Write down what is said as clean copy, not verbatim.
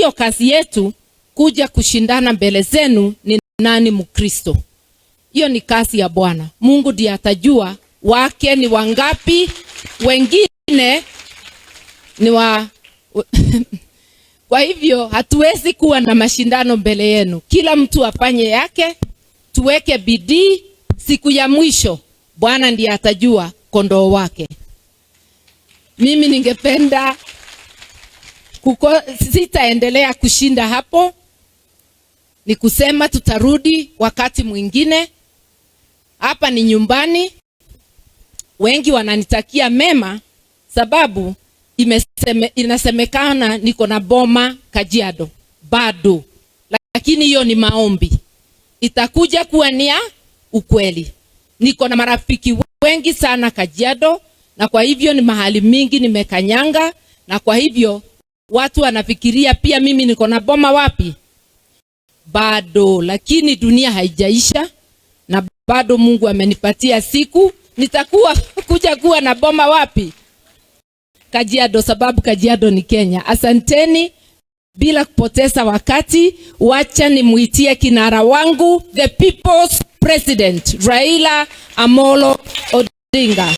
Sio kazi yetu kuja kushindana mbele zenu ni nani Mkristo. Hiyo ni kazi ya Bwana. Mungu ndiye atajua wake ni wangapi, wengine ni wa Kwa hivyo hatuwezi kuwa na mashindano mbele yenu. Kila mtu afanye yake, tuweke bidii. Siku ya mwisho Bwana ndiye atajua kondoo wake. Mimi ningependa sitaendelea kushinda hapo, ni kusema tutarudi wakati mwingine. Hapa ni nyumbani, wengi wananitakia mema, sababu inasemekana niko na boma Kajiado bado, lakini hiyo ni maombi, itakuja kuwa ni ya ukweli. Niko na marafiki wengi sana Kajiado, na kwa hivyo ni mahali mingi nimekanyanga, na kwa hivyo watu wanafikiria pia mimi niko na boma wapi? Bado, lakini dunia haijaisha na bado Mungu amenipatia siku nitakuwa kuja kuwa na boma wapi? Kajiado, sababu Kajiado ni Kenya. Asanteni. Bila kupoteza wakati, wacha nimuitie kinara wangu, the people's president, Raila Amolo Odinga.